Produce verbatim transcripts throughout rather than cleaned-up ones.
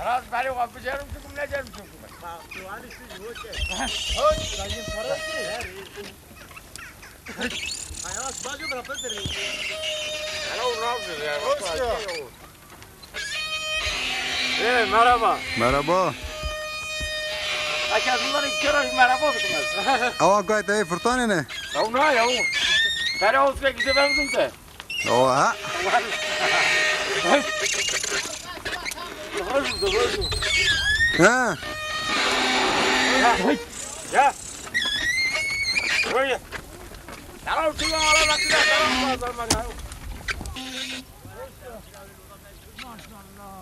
Rast berê xwe bicerim çikim, necerim çikim. Bak, tu hani şu hoş et. Hoş. Hayat bacı bırakır. Hello, Ramzi, ya. Hoş ya. Ee, merhaba. Merhaba. Aşağısından iki kere merhaba bitmez. Awa gayet iyi fırtane ne? Ya ne ya? Kare olsun, güzel benziyor. Oha. Ha. Ya. Buraya. Tamam, tamam, tamam, tamam, tamam. Maşallah.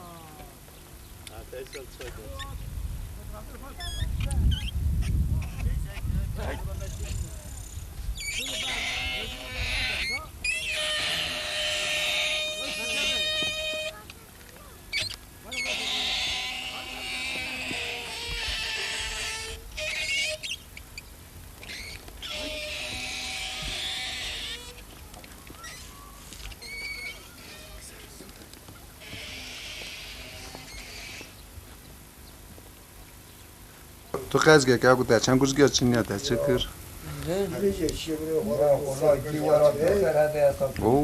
Tu qezgek e ku te çend guzgê çinî ye, te çi kir? Oo.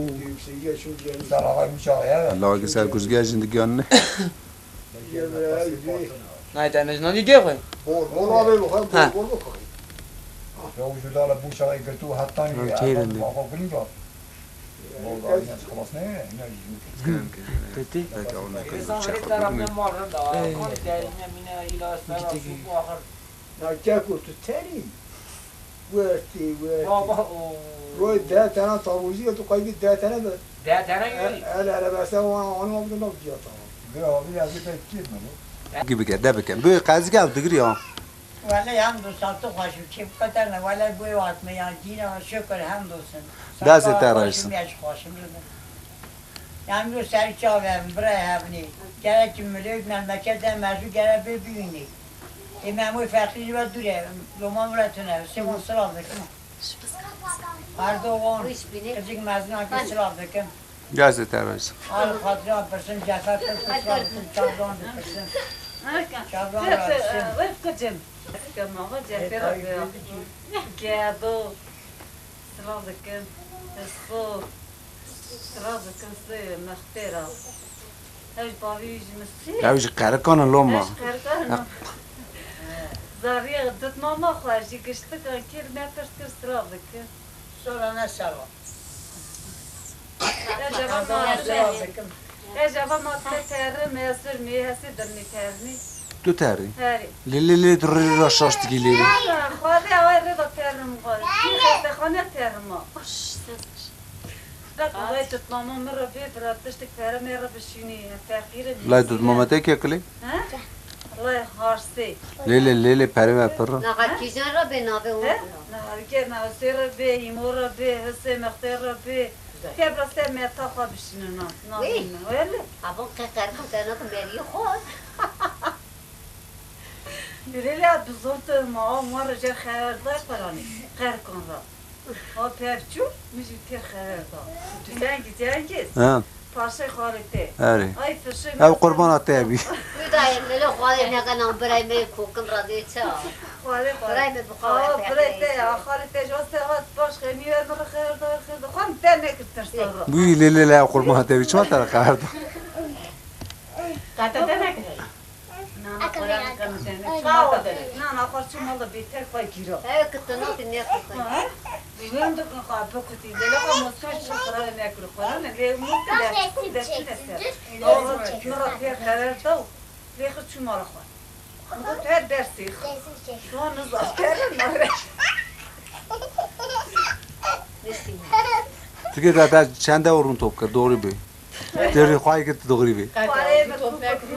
Lawikî ser guzgê jin digiyanine. Nayê te em ji navî gê xwe. Ha. Ew têrinde. Têtê. Ey. Gitê gê. Ya keko, tu terî. Wertî, wertî. Baba, o. Roy deh tane tabuzi ya, tu kaybı deh tane de. Deh tane yürü. El, el arabası o an, onu aldı, bak, ya tamam. Gel abi, ya bir tek gitme bu. Gibi gel, de bikin. Böyle kazık aldık ya. Wele hem dostan tu xweş û kêfxwetan e, wele guhê hatme ya dîna şukur hem dostin. Destê te raysin. Xweşim ya ji xweşim li bin. Yan lo ser çav em, bira hevnê. Gerek milê û memleket em, mezû gerek bê bînê. Ê me em wê feqîr ji we dûr e, loma wira tune, sê wan silav dikim. Erdogan, qicik mezin a ke silav dikim. Gazete ver. Al Xatira pirsin, Cefer pirsin, Sağlık'ın Çavdan pirsin. Çavdan versin. Wef kıcım. Kama va Cefer abi. Gedo. Sıra dikim. Esxo. Sıra dikim se mextera. Hej bavi ji misri. Ew ji Qerikan in loma. Hej Qerikan in. Zariye dutmama xwe jî giştikan kir me pirs kir sıra dikim. Sonra ne sava. Ez eva ma, ez eva ma te terim, ez sir mi, hesi dirmi termi. Tu terî? Herî. Lê, lê, lê, tu rê ra şaş dikî lê, lê. Xwedê away rê da terim xwe. Kî xestexane terim a. Bak, away tutmama min re bê, bira tiştik pere me re bişînî, feqîr in. Lay tutmama te kekilî? He? Lay harsê. Lê, lê, lê, lê, pere me pir. Naxa kîjan re bê navê û. He? Naxa ke navê re bê, îmo re bê, hisê mextê re bê. Kebra ser meta xwe bişîne nas, navê min. Wele. Abon qe qerkan te nak meriyê xwe. Lê lê bi zor te ma, ma re jer xeber da paranê. Qerkan ra. Ha pevçû, min jî têr xeber da. Tu cengî cengîz. Ha. Paşê xalê te. Erê. Ay fişê. Ew qurbana te bî. Wî dayê, lê lê xalê neke nam birayê me kokin radê ça. Xalê xalê. Birayê me bi xalê. Ha, birayê te, ha, xalê te ji weste hat baş xêmî ver min re xeber da, ver xeber da. Xwe min te nekir tirsa ra. Wî lê lê lê ew qurbana te bî. Çima te re xeber da? Qete te nekir. Nana xwe re bikim tenê. Çima te? Nana xwe çi mala bêter xwe gîra. Ew ki tu nati ne xwe. Ha? Ji wê dikin xwe bikutî. Lê xwe mostor çi xwe re nekir xwe. Ne lê mostor dest, dest ne ser. Min re pêr xeber da. Lê xwe çû mala xwe. Min got her dersê xwe. Şuan nizam kere nare. Tikê te çende û rûn top kir, doğru bû. Têrê xwayê kir tu doğrî bê.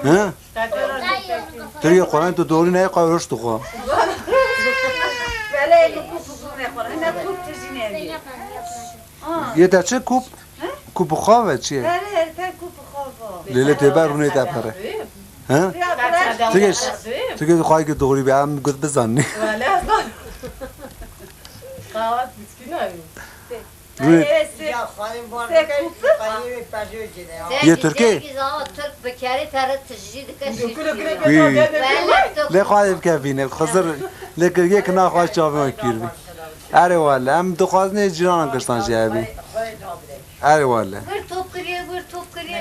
He? Têrê xwayê tu doğrî nayê, xwe roş tu xwe. Yê te çi kûp? Kûp û xav e çi ye? Lê lê tê ber rûnê te pere. He? Tikê, tikê xwayê kir doğrî bê, em got bizanî. Qawet biskî nayê. Rûnê. Ya xalê bar dike, xalê wê pejê cide ya. Yê Tirkê? Tirkî zana Tirk bi kerê te re tijî dike şî. Wî. Lê xalê bike vîne, Xizir lê kirgê ki naxwaş çavê wan kûr bî. Erê wele, em dixwazin ê cîranan Kurdistan jî hebî. Erê wele. Wir top kiriye, wir top kiriye.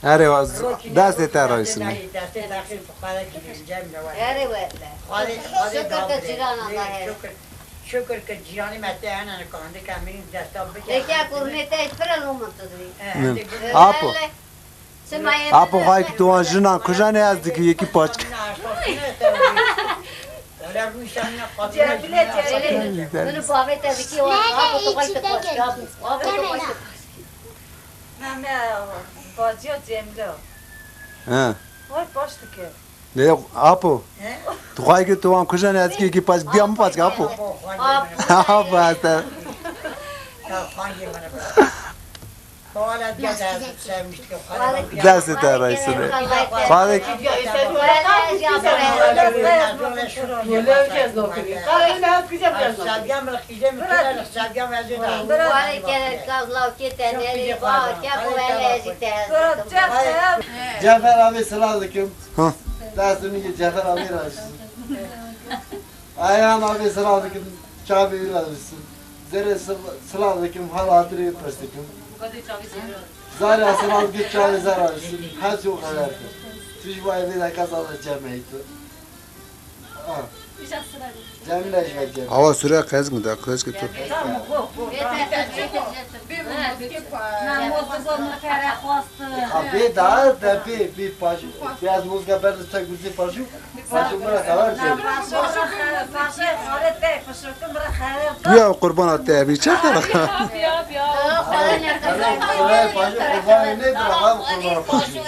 Erê wa, destê te rayisine. Erê wele. Şükür ke cîranan da heye. Şükür, şükür ke cîranê me te hene, kandik em ê desta bike. Leke kurnê te pir e, lo min tu dibî. Apo. Apo, xayek tu wan jinan kujan e, ez dikî yekî paçke. Cemile, Cemile. Min bavê te dikî wan. Apo, tu xayek te paçke. Apo, tu xayek te paçke. Me, me, bacîya Cemile. He. Vay paç dike. Lê Apo, tu xayekî tu wan kujan e, ez kî kî paç, diya min paç ke Apo. Apo, ez te. Destê te rayisine. Xalek. Cefer abi silav dikim. Ha. Destê min ki Cefer abi rayisine. Ayhan abi silav dikim, çavê wî re dibisim. Zerê sil-, silav dikim, hal hatîrê wî pirs dikim. Zarya silav dikim, çavê zer re dibisim. Her çi xeber kir. Tu ji bo evê de kesa de çemeyî tu. Ah. Cemile ji vek Cemile. Awa sure qez mi da, qez ki tu. Ha, bê da, de bê, bê paşu. Biraz muzga berdi te guzê paşu. Paşu bira karar kir. Ya qurbana te bi çaxta. Paşu qurbana ne bira, qurban paşu.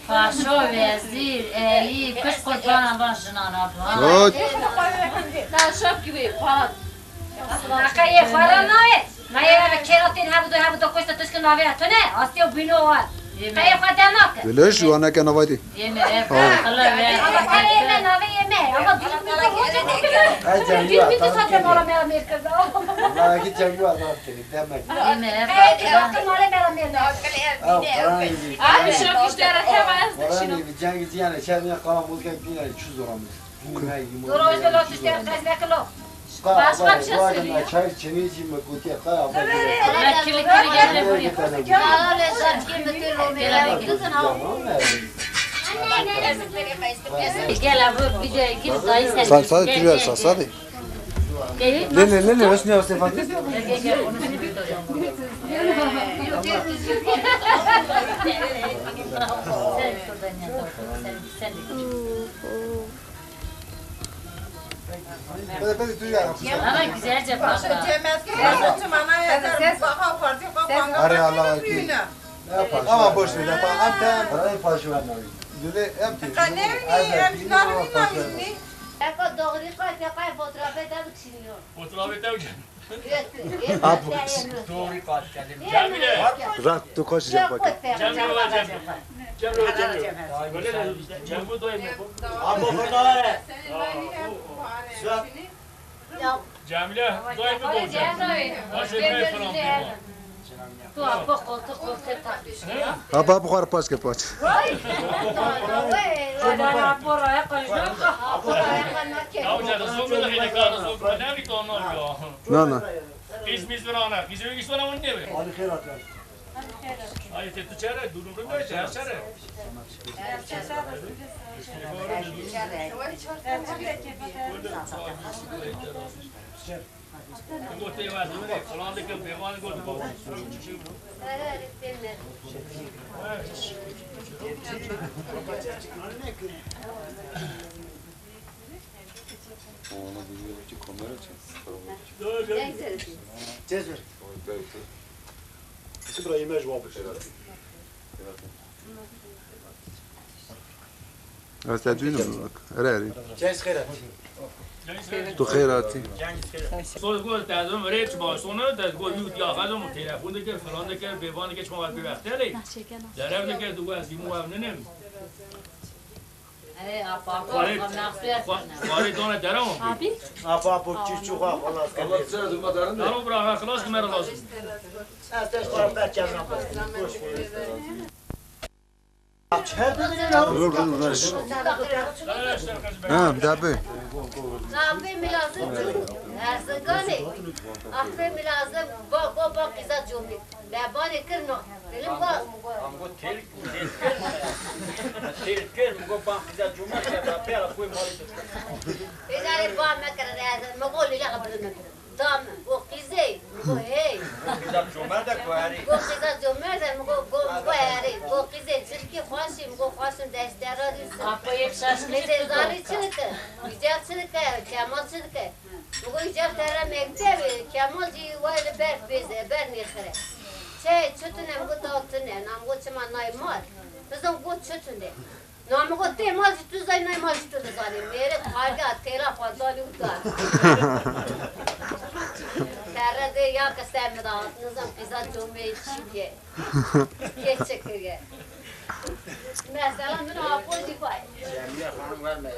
Paşo, wezîr, elî, piş qurbana van jinana bû. Paşo kivê, pat. Qeyê xwe re nayê. Me yê me kêra tên hebu do, hebu do kuşta tişkin navê tune. Astiyo bîno wan. Qeyê xwe de nake. Wele ji wan neke navaytî. Yê me, e, xila ve. Ama qeyê me navê yê me. Ama dîn mi de hoca ne? Dîn mi de sate mala me amir kirda. Ama ki cemî wa zaf kirî, demek. Yê me, e, qeyê ki hakkı mala me amir kirda. Ew Kur'an gibi. Abi şok işte, rekaba ez de şino. Kur'an gibi, cengiz yani, çevine kalan bozgan bir yani, çu zoramız. Dora hoca lo tiştê qez nekilo. Başka bir şey söylüyor. Çay çinî jî me gotiye qaya. Kili kili gel buraya. Gel abi bir de gir dayı sen. Sen sadece gel, gel, gel. Lê lê lê lê, wes ne wes ne Fatih? Gel, gel, gel. Sen şuradan yandan. Sen, sen de gir. Ama güzelce bak. Are Allah ki. Ama boş ver, tamam, tamam. Dile em ki. Eko doğru koy, eko fotoğrafı da bikşiniyor. Fotoğrafı da bikşiniyor. Doğru koy, Cemile. Rak tu koş, Cemile. Cemile, Cemile. Cemile, Cemile. Abi, burada var. Suat. Cemile, dayı mı bu Cemile? Nasıl bir falan diyor? Tu apa koltuk koltuk takmış. Ha, baba, bu kadar paç ke paç. Vay. Vay, vay, vay. Ya, bu kadar zor mu da yine kadar zor mu? Ne bir ton oluyor? Na, na. Kız mı zor ana? Kız mı zor ana, ne be? Ali Xeyrat. Ay, te tu çare, durum ne çare? Çare. Ona bir kamera çek. Cezir. Sibra yemeği cevabı. Ez te dûnim bak. Erê, erê. Cengiz Xeyrat. Tu xêr hatî. Sol gol te dûm, rê çi başsona, te gol yû diya xezim, telefon dikir, filan dikir, bêvan dikir, çima wer bê wextê lê. Derev dikir, tu ez yî mu ev ninim. Xwarê, xwa-, xwarê dane dera wan bû. Abi? Apa, bu çiçuxa xelas kir. Dano bira, ha, xelas kir, me re lazim. Ez te xwar per çevra bas. Boş ver. Dur, dur, dur. Ha, tabii. Abi mi lazım? Erzinganê. Abi mi lazım? Bo, bo, bo, kıza cumhur. Lebanê kir no. Dilim baz. Am got têl, têl kir. Têl kir, mi got ban qîza comerd kir, da pêra koyê malê tu. Pêjarê ba me kir, ez, mi got lîle xebir me kir. Da mi, got qîzê, mi got hey. Qîza comerd e ku herî. Got qîza comerd e, mi got, got, mi got herî. Got qîzê çirkî xweşî, mi got xweşim destera dî. Apo yek şaş. Qîzê zarî çi dike? Îcar çi dike? Kemal çi dike? Mi got, îcar tere mektebê, Kemal jî wayê li ber pêz e, ber nêxire. Çi, çi tune? Mi got, da tune. Na mi got, çima nayê mal? Bizan got, çi tune? Na mi got, tê mal jî tu zanî, nayê mal jî tu dizanî. Mêrik xwarga, têla xwe danî û da. Tere dê ya qise mi da, nizam qîza comê çi ye. Kê çi kiriye. Mesela min apo jî vay. Cemiye xanim verme.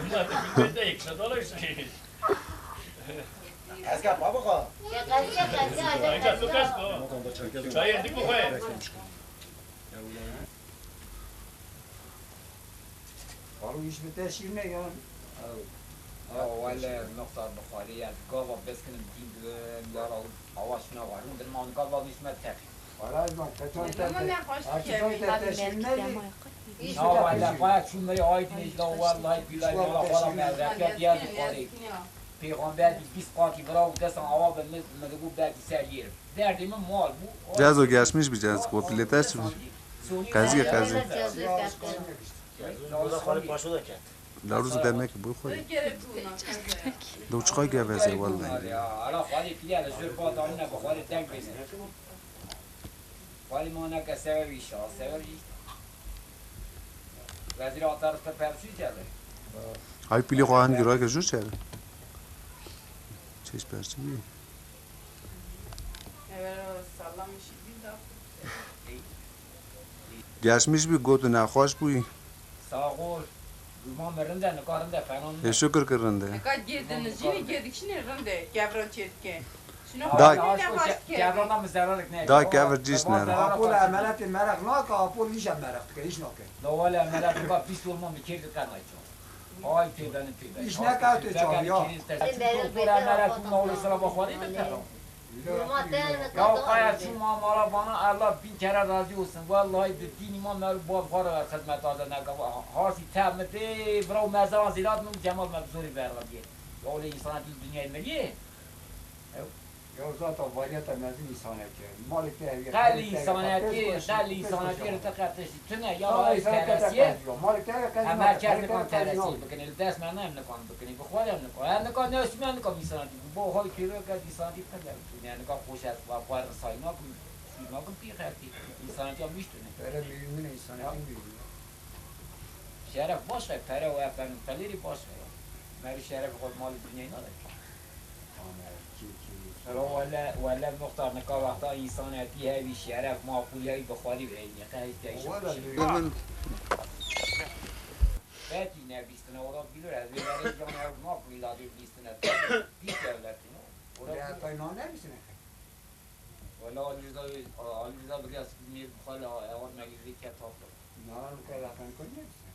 Bunlar da bir de eksik dolayısıyla. Eske baba. Qezge, qezge, qezge, Ayşe, qezge. Çayê dik bixwe. Xalo, îş bi te şîr ne yan? Ew. Ew, wele, muxtar bi xwalê ya. Gava beskinim dîn dibim, yara awa şuna warin. Dilman gava nîşme teqî. Wala ez bak, keçan te, keçan te, te şîr ne? Îş bi te şîr. Ya wele, baya çû mirê aydin êjla, wellahî bîlahî, wala xwala me reket ya bi xwalê. Pêxamber dî bîst qatî vira û desan awa bi min, min digot belkî ser yêrim. Derdê min mal bû. Cezo geçmiş bi Cezo, bu pilete çi bu? Qezî, qezî. Darûz demek bu xwe. Do çiqa geveze vallahi. Ya, ala xwalê pîya li jor ba danine bi xwalê deng bêne. Xwalê ma neke sewe wî şa, sewe wî. Wezîr Atar te persû çeve. Ay pilî xwe han giro ke jor çeve. Çeş persû. Geçmiş bî, gotu nexweş bûyî. Sağ ol. Gurman me rind e, nika rind e, fena nîne. Ê şukir ki rind e. Nika gê dinijînî, gê dikişînî rind e, kevran çêdike. Şino Da- xwedî ne xweş ke. Kevrana min zerarek ne. Da kevir cîş nere. Apo le emeletê meraq nake, apo lîja meraq dike, îş nake. Da wele emelet nika pîs olma min kêr dike nayço. Ay têbenin têbenin. Îş neke tê çav ya. Doktor emelet û mawlê sira baxwarî min te. Ya qaya çû ma mala bana, Allah bin kere razî olsun. Wellahî bi dînî ma me bav xwe re xizmeta de neke. Hasî te mi tê, vira û mezeran zîlat min Cemal me bi zorî berxediye. Ya olê însanetî dinyayê miriyê. Ya zaten valiyeta mezin însanetî ye. Malê te hevî. Qel însanetî, qel însanetî re te qetiştî. Tune ya malê te resîye. Malê te resîye. Em her kes nikan te resîye bikin. Li dest me ne em nikan bikin. Bi xwe de em nikan. Em nikan ne em nikan însanetî. Bo xwe kêro ke însanetî bikin. Yani ka xweş ez, va xwe risayî nakim, şûyî nakim pî xelkî. Însanetiya min jî tune. Pere mîyûn min e, însanetî mîyûn e. Şeref baş e, pere û efendim, pelêrî baş e ya. Merî şeref xwe malî dinyayê nade. Tamam, kî, kî. Ro wele, wele muxtar nika wexta însanetî hevî şeref, maqûliyayî bi xwarî ve eynî. Qe hêj te îşe. Wele min. Betî ne bîstine, ora bilor, ez vê merê can ew maqûlî ladê bîstine. Dî dewletî no. Ora bilor. Heta nane bîstine. Wela Alî Rıza, Alî Rıza bigre ez mêr bixwe le ewar me li vê ket hat. Na, nu kay zaten koy ne?